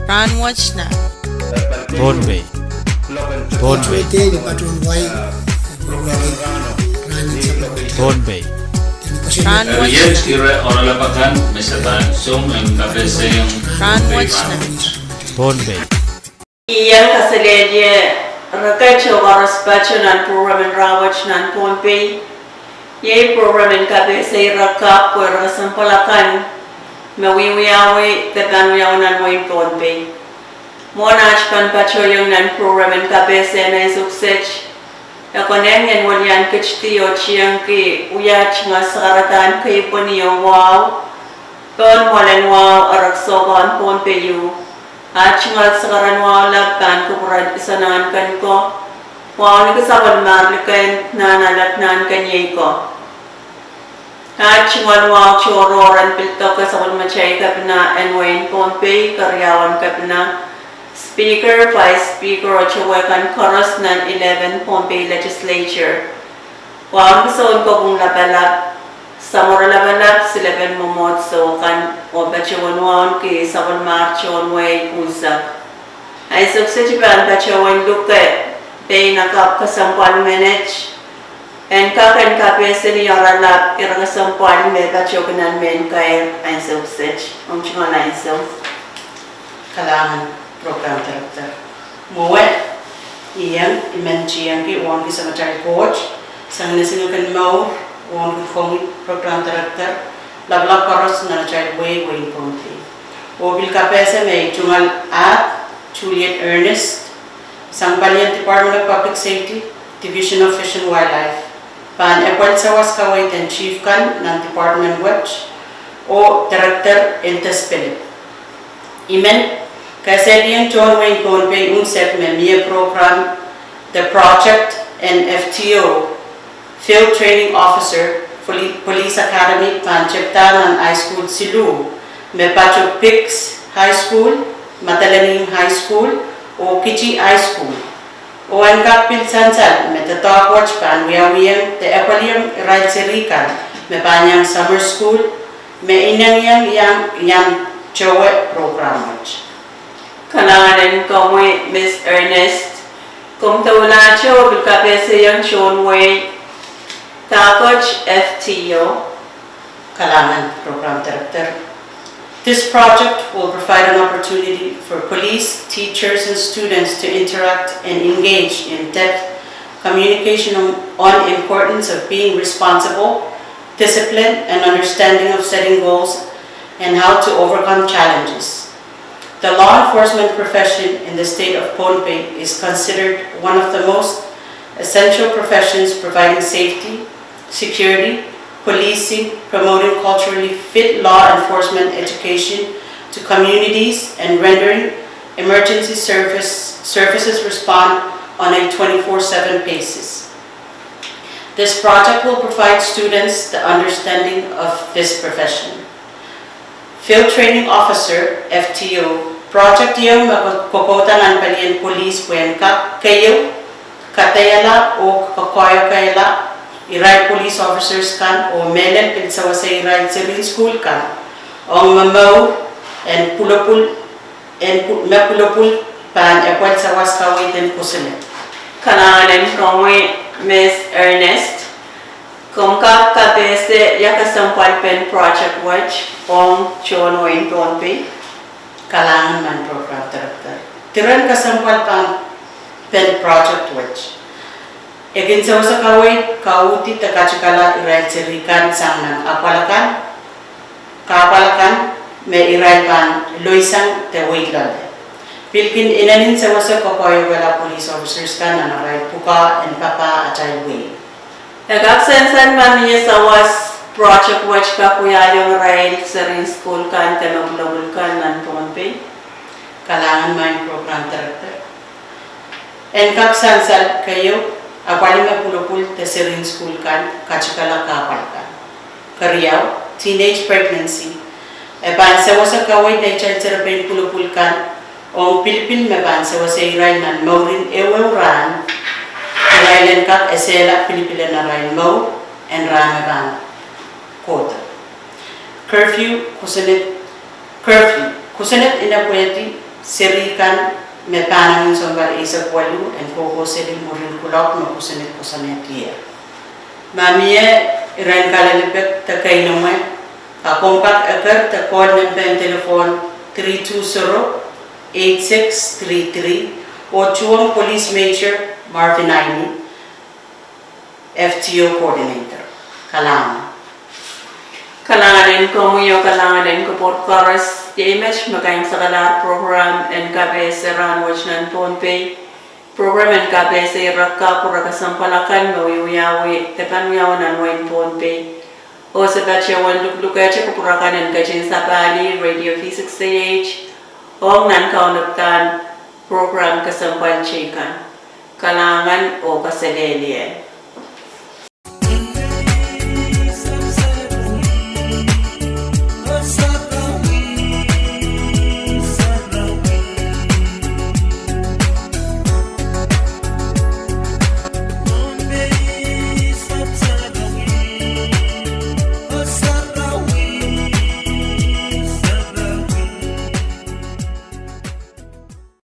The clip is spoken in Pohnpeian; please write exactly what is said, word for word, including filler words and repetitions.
Rahnwet nan Pohnpei. Pohnpei. Pohnpei. Rahnwet nan Pohnpei. Iang kaselehlie reket oh koaros pato nan program en rahnwet nan Pohnpei. Iei program en kapehse ire kapw oh ire kesempwal akan me wiewiawi de pahn wiawi nan wehin Pohnpei. Mwohn aht pahn patohiong nan program en kapehse en ansou kiset, e konehng en welian ketidi oh tiengki wia tungoal sakaradahn keipweni oh wahu pohn mwoalen wahu erekiso kan Pohnpei ieu. Aht tungoal sakaradahn wahu lap pahn kupwuren Isonahnken ko, Wauneki Sapwellimahr Likend, Nahnalek, Nahnkeniei ko. Aht tungoal wahu tohrohr en pil doke sapwellimatail kepina en wehin Pohnpei, keriaun kepina, Speaker, Vice Speaker oh towe kan koaros nan eleven Pohnpei Legislature. Wauneki Sounkopwung Lapalap, Samworo Lapalap, Silepen Mwomwohdiso kan, oh patohwan wauneki sapwellimahr tohn wehi unsek. Ansou kiset I pahn patohwan luke pein akapw kesempwal menet en kak en kapehse ni oaralap ire kesempwal me patohki nan mehn kair ansou kiset. Omw tungoal ansou. Kalahngan, Program Director. Mwowe, iang I men tiengki wauneki samatail Koht, sang ni singek en mour, wauneki komwi Program Director, lapalap koaros nan atail wehi, wehin Pohnpei. Oh pil kapehse me I tungoal ahd Juliet Ernest, sang palien Department of Public Safety, Division of Fish and Wildlife, pahn epwel sawas kaweid en chief kan nan department wet, oh Director Intes Pilip. I men kesehdiong tohn wehin Pohnpei unsek me mie program de project en F T O, Field Training Officer, Poli-, Police Academy pahn tepda nan high school siluh, me pato Biggs High School, Madolenihmw High School, oh Kitty High School. Oh en kak pil sansal me doadoahk wet pahn wiawiong de epweliong irail seri kan me pahn iang summer school, me inengieng iang, iang towe program wet. Kalahngan en komwi, Miss Ernest. Komw doulahte oh pil kapehsehiong tohn wehi dahkot F T O. Kalahngan, Program Director. This project will provide an opportunity for police, teachers, and students to interact and engage in depth communication on, on importance of being responsible, disciplined, and understanding of setting goals and how to overcome challenges. The law enforcement profession in the state of Pohnpei is considered one of the most essential professions, providing safety, security, policing, promoting culturally fit law enforcement education to communities, and rendering emergency service, services respond on a twenty-four seven basis. This project will provide students the understanding of this profession. Field Training Officer, F T O, project ieu me ko-, kokouda nan palien police pwehn kak keieu, kadaiala oh koahiekehla irail police officers kan oh mehlel pil sewese irail serihn sukuhl kan ong momour en pwulopwul en pw-, me pwulopwul pahn epwel sawas kaweid en kosonned. Kalahngan en komwi, Miss Ernest. Komw kak kapehse ia kesempwalpen project wet ong tohn wehin Pohnpei? Kalahngan maing Program Director. Diren kesempwalpen project wet, e kin sewese kaweid, kauhdi de katikala irail seri kan sang nan apwal akan, kahpwal akan me irail pahn loisang de wehi loale. Pil kin inenen sewese koahiekehla police officers kan nan arail pwukoa en papah atail wehi. E kak sansal ma mie sawas project wet kak wiahiong irail serihn sukuhl kan de me pwulopwul kan nan Pohnpei? Kalahngan maing Program Director. En kak sansal keieu, apwalih me pwulopwul de serihn sukuhl kan katikala kahpwal kan. Keriau, teenage pregnancy, e pahn sewese kaweid neitail serepein pwulopwul kan ong pilipil me pahn sewese irail nan mourin ehuehu rahn, irail en kak esehla pilipil en arail mour en rahn me pahn kohdo. Curfew, kosonned, curfew, kosonned inepwehdi Seri kan me pahn angin sounpar eisek waluh en kohkohseli mwurin kuloak me kosonned koasoanehdier. Ma mie iren kalelipek de keinemwe, a komw kak eker de call nempehn telephone three two zero eight six three three oh tuhwong Police Major Marvin Aini, F T O Coordinator. Kalahngan. Kalahngan en komwi oh kalahngan en kupwur koaros. Iei met me kaimwisekala program en kapehse rahnwet nan Pohnpei. Program en kapehse irekla pwuhra kesempwal akan me wiewiawi, de pahn wiawi nan wehin Pohnpei. Oh se patohwan luklukehte kupwur akan en ketin sapahl radio V six A H ong nan kaunopadahn program kesempwal teikan. Kalahngan oh kaselehlie.